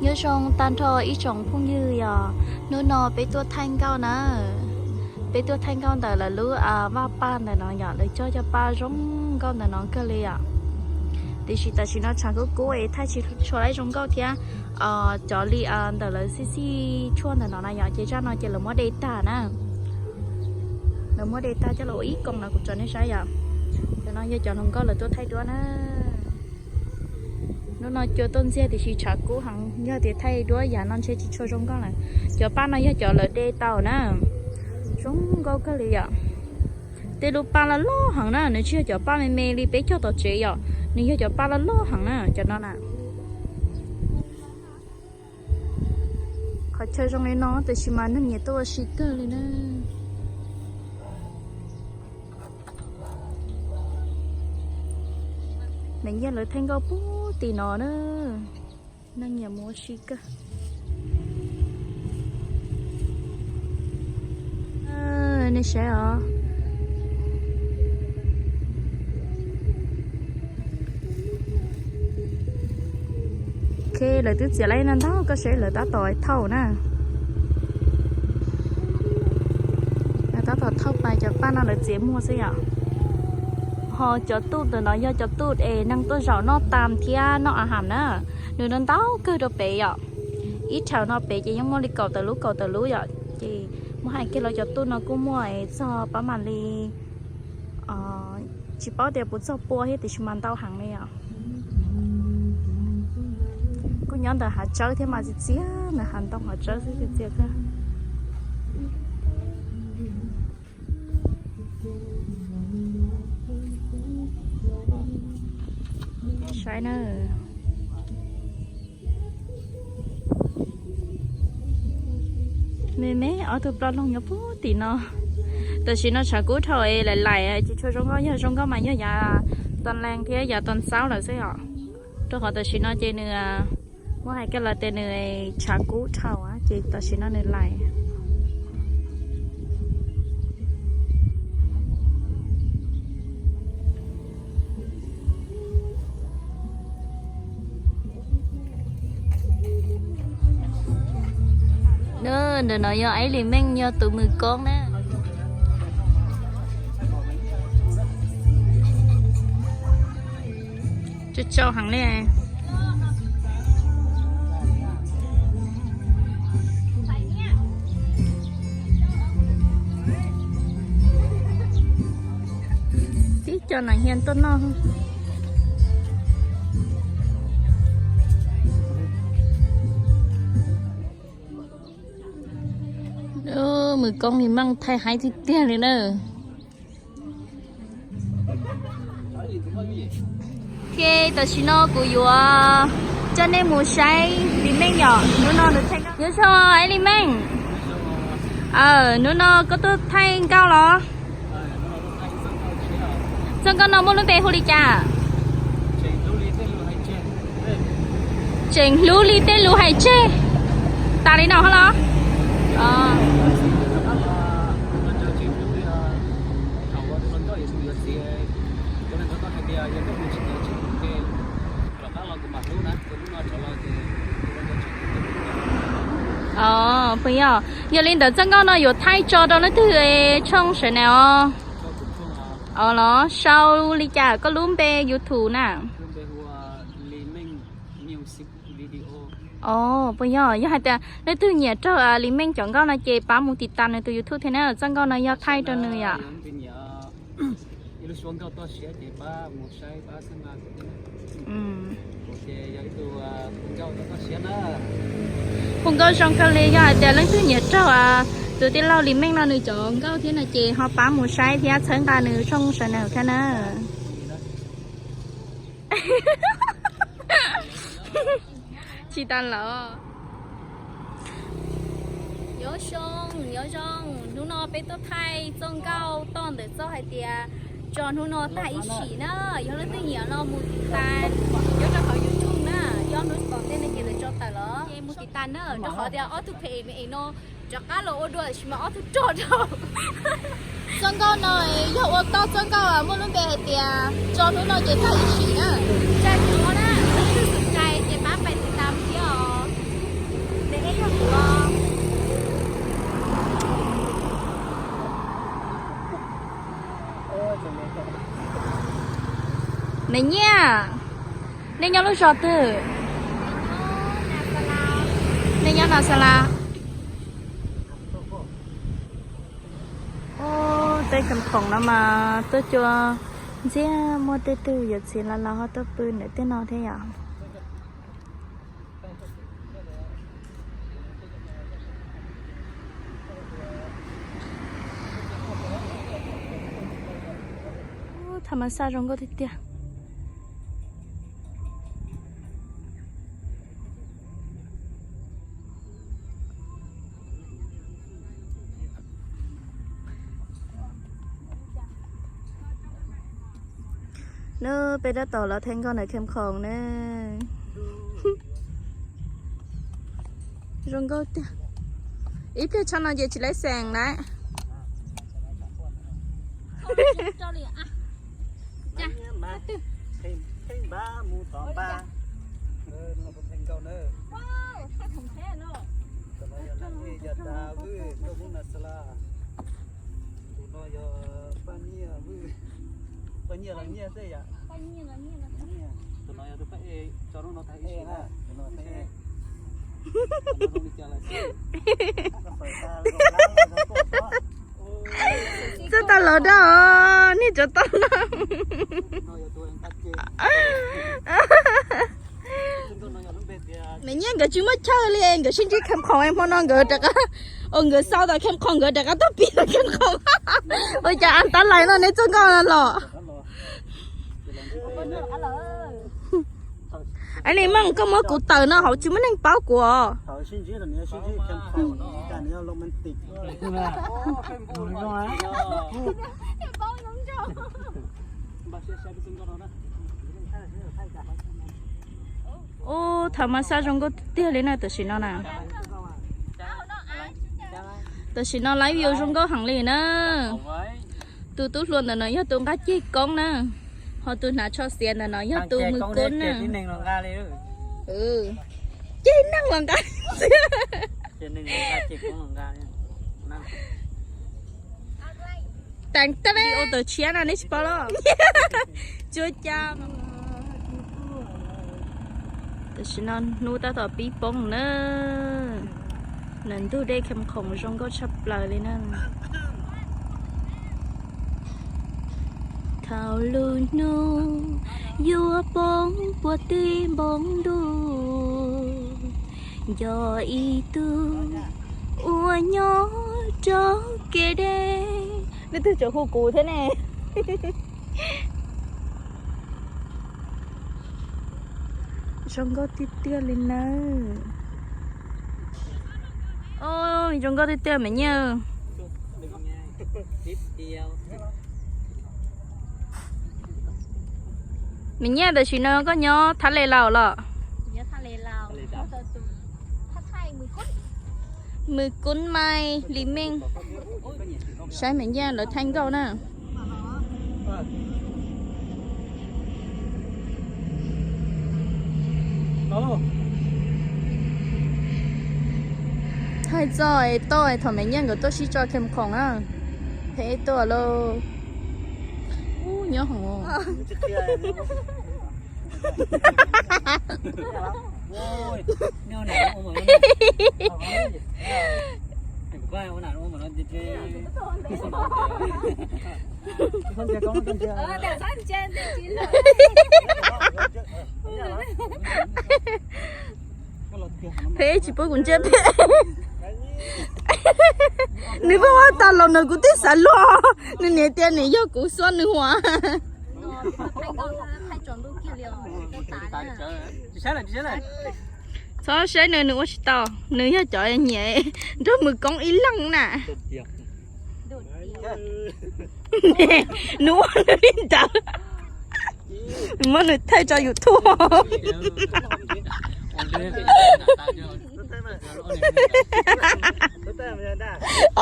Nyob zoo tag nrho ib tsoom phooj ywg yom, hnub no peb tuaj thaij nkauj na. Peb tuaj thaij nkauj ntawm lawv lub vaj paj ntawm no yom, lawv cog cov paj zoo nkauj ntawm no kawg li yom. Tiam sis tam sim no tshav kub kub es thaij tsis tshua zoo nkauj thiab. Cov li ntawm lawv xij xij tshuaj ntawm no na yom, ces zaj no ces lawv muab de tag na. Lawv muab de tag coj los ua ib koom no kuv tso nej saib yom. Cov no yog cov hluas nkauj lawv tuaj thaij duab na. Hnub no cua tuaj ntxiag tiam sis tshav kub heev, yog tias thaij duab yav no ntshe tsis tshua zoo nkauj lawm. Cov paj no yog cov lawv de tau na, zoo nkauj kawg li yom. Tej lub paj loj loj heev na, nws tsis yog cov paj me me li peb cog tom tsev yom, nws yog cov paj loj loj heev na cov no na. Qhov chaw zoo li no tab sis mas neeg nyiam tuaj ua si kawg li na. Nws nyiag lawv thaij nkauj puag tim no na, neeg nyiam mus ua si kawg. Nej saib os. Ok, lawv twb txiav lawm no ntag, koj saib lawv tab tom thauj na. Lawv tab tom thauj pais cov paj no lawv txiav muag xwb yom. Ho cov tuj ntawm no yog cov tuj es neeg tuaj zaum noj tas thiab noj a ham na. Nws ntau kawg rau pem yom. Ib thaum no pem ces yeej muaj li kaum tawm lub kaum tawm lub yom. Ces muab hais kiag los cov tuj no kuj muaj txog pab mam li, tsis paub tias puas txog pua thiab tiam sis mas ntau heev li yom. Kuj nyob ntawm hav tsawb thiab mas txias txias, ntawm hav ntoo hav tsawb xwb txias txias xwb. Saib na. Me me ob tug plaub loog nyob puag tim no. Tam sim no tshav kub dhau es laim laim tsis tshua zoo nkauj, yog zoo nkauj mas yog yav tag leej thiab yav tag xaub lawm xwb os. Rau qhov tam sim no ces nws, muab hais kiag los tias nws tshav kub dhau ces tam sim no nws laim. Ntawm no yog Aib Lis Meej yog tus mws koob na. Tsau tsau heev li. Tib co nas hias tuaj noj. Mws koob Lis Meej thaij haib tiag tiag li na. Ok, tam sim no kuv yuav coj nej mus saib Lis Meej yom, hnub no nws thaij nkauj. Nyob zoo Aib Lis Meej. Hnub no koj tuaj thaij nkauj los? Txoj nkauj no muaj lub npe hu li cas? Tseem hlub li tej lus hais tseg. Tas li no hos los? Os, puas yog? Yog li ntawd txoj nkauj no yuav thaij tso rau leej twg tshooj sawv daws os? Os los sau li cas koj lub npe YouTube na? Os, puas yog? Yog hais tias leej twg nyiam raug Lis Meej cov nkauj no ces pab mus tiv tas nws tus YouTube thiab na, txoj nkauj no yog thaij rau nws yom. Hu nkauj zoo kawg li, yog hais tias leej twg nyiam raug tus tij laug Lis Meej no nws cov nkauj thiab no ces ho pab mus saib thiab txhawb nqa nws tshooj sawv daws thiab na. Tsis tas lawm. Nyob zoo, nyob zoo, hnub no peb tuaj thaij txoj nkauj toj ntawm txoj hais tias tso hnub no tag ib sim na, yog leej twg nyiam no mus tiv tas nyob rau hauv YouTube na, yog hnub tom ntej no ces lawv tso tawm los ces mus tiv tas na, rau qhov tias ob tug phem es no rov qab los ua dua tab sis mas ob tug rog rau. Txoj nkauj no yog ua toj txoj nkauj muaj lub npe hais tias tso hnub no ces tag ib sim na. Tsa cov na, leej twg xom cai ces pab pais tiv tas thiab os. Nws nyiaj, nej nyob lub zos twg? Nej nyob Nas Xas Las. Ub, tej khoom khoom no mas tuaj cua ntxiag, muaj tej tug yuav txiv los los ho tuaj pw ntawm tej no thiab yom. Ub, tham mas xaj zoo nkauj tiag tiag. Nub peb tab tom los theej nkauj ntawm khoom khoom na. Zoo nkauj tiag. Ib pliag tshooj no ces tsis laib xeem na. Tus no yog Paj Nyiaj, Paj Nyiaj los Nyiaj xwb yom? Tus no yog tus Paj Ej, tso lub no tag ib sim na. Txawj tau los dab os, niag tsov toj no. Nws nyiaj nkawd tsis muaj chaw li, nkawd sib ntsib khoom khoom hmo no nkawd rov qab, ua nkawd xav tau khoom khoom nkawd rov qab tuaj pib tau khoom khoom. Ua cas an tab lais no neb txoj nkauj no los? Aib Li Meej, koj muab kuv tawm no hauv tsis muaj neeg paub kuv os. Ub, tham mas xaj zoo nkauj tiag tiag li na tam sim no na. Tam sim no live view zoo nkauj heev li na. Tus tub hluas ntawm no yog tus nqa ceg koob na, ho tus hnav tsho xiav ntawm no yog tus mws koob na. Ceg neeg los nqa. Teev teb ua tawm tshiab no neb tsis paub los? Tsuas cas. Tam sim no hnub tab tom pib poob na. Nws ntug dej khoom khoom zoo nkauj tshaj plaws li na. Thaum lub hnub yuav poob puag tim npoo ntuj, nco ib tug uas nyob rau kev deb. Leej twg tseem hu kuv thiab ne? Zoo nkauj tiag tiag li nawb. Oj, zoo nkauj tiag tiag me nyiaj. Me nyiaj, tam sim no koj nyob Thab Les Laus los? Mws Kub Mai Li Meej. Saib me nyiaj lawv thaij nkauj na. Thaij txoj es toj es thaum me nyiaj nkawd tuaj sib tso khoom khoom na. Phem tuaj lauj. Ub, nyob hauv. Phem tsis pub kuv ntsia phem. Nws pheej ua tas los no kuv twb xav luag. Nws niam tias nws yog kuv xuab nws huas. Txhob saib nws, nws ua tsis tau. Nws yog cov nyiam nrog Mws Koob ib leeg na. Nws ua nws li ntawd. Muab nws thaij tso YouTube.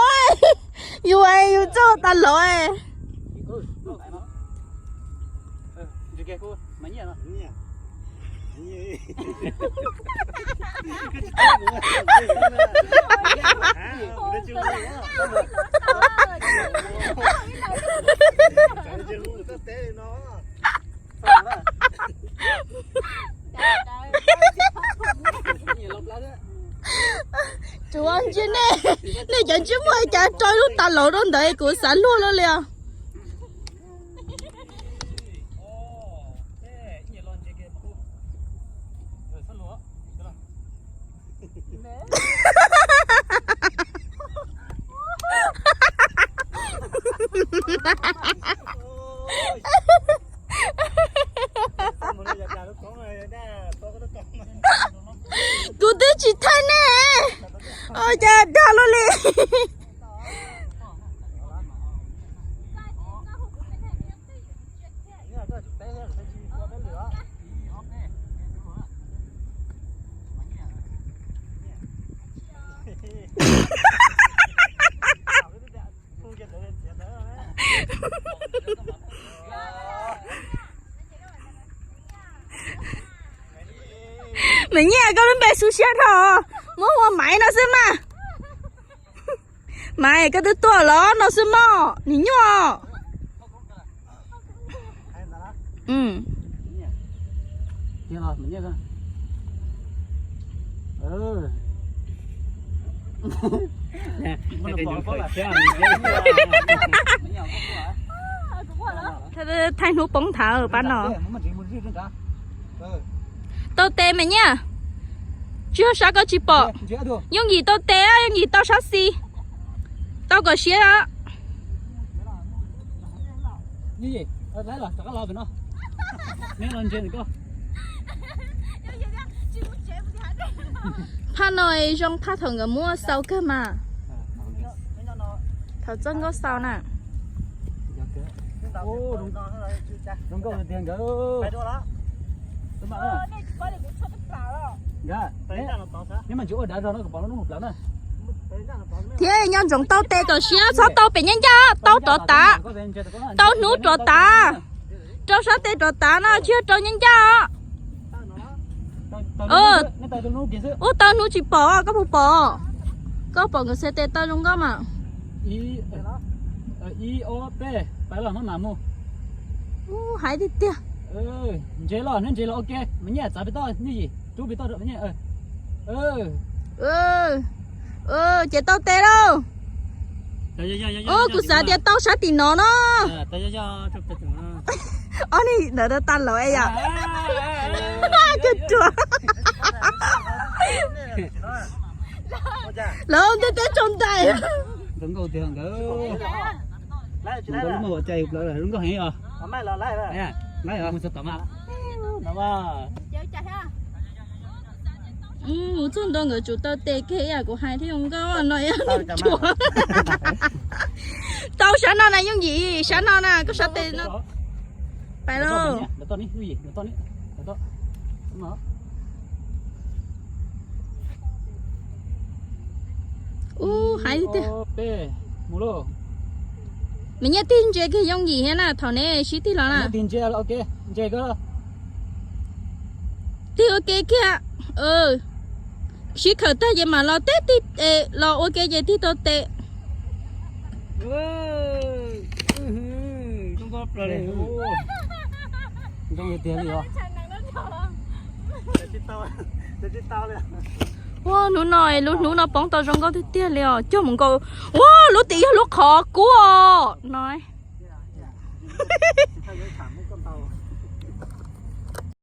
Oj, yus, yus txawj tas los. Tsuav ntsia nej, nej cov ntsej muag cas rau lub tas laus rau ntawd kuv xav luag luaj li os. Kuv twb tsis thaij nej, ua cas dag luaj li. Maiv Nyiaj, koj lub npe xu siab dhau, muab hu ua Maiv no xwb mas. Maiv, koj twb tuaj los no xwb mog, nim nyuaj. Thaij hnub poob nthav pab no. Tau tes Maiv Nyiaj, tsis yog sab koj tsis pom. Yooj Yim tau tes, Yooj Yim tau sab xis, tau kom siab. Phaj no zoo phaj thaum nkawd muab xau kawg mas. Thaum txoj nkauj xau na. Thiab nyob ntsoov tau tes kom siab, txhob tau pem nyab ncaj, tau rov tav, tau hnub rov tav, rau sab tes rov tav no, tsis yog rau nyab ncaj. Ub, tau hnub tsis pom, koj puas pom? Koj pom nkawd txhais tes tau zoo nkauj mas. Ub, hais tiag tiag. Ntses los, hnub ntses los, ok, Maiv Nyiaj txav pem toj, Yooj Yim rub pem toj. Ces tau tes lauj. Ub, kuv xav tias tau sab tim no no. Ob niag ntawd tau tas laus es yom. Kawg ruam. Lawv ntiaj teb tsaus ntais. Nkauj tiag nkawd. Nkauj lub muag ua cai plaws zoo nkauj heev os. Mus txog tom mas. Mus txog ntua nkawd tsum tau tes kiag ib yam kuv hais thiab zoo nkauj no ib yam. Tau sab no na Yooj Yim, sab no na koj sab tes no. Pais lauj. Ub, hais tiag. Maiv Nyiaj tig ntsia kiag Yooj Yim thiab na, thaum neb sib tig los na. Tig ua ke kiag. Sib khawm tag ces mam los teb tig, los ua ke ces tig tau tes. Ua hnub no, lub hnub no poob tau zoo nkauj tiag tiag li os, cog mus nkaus. Ua lub tim yog lub qhov kub os no.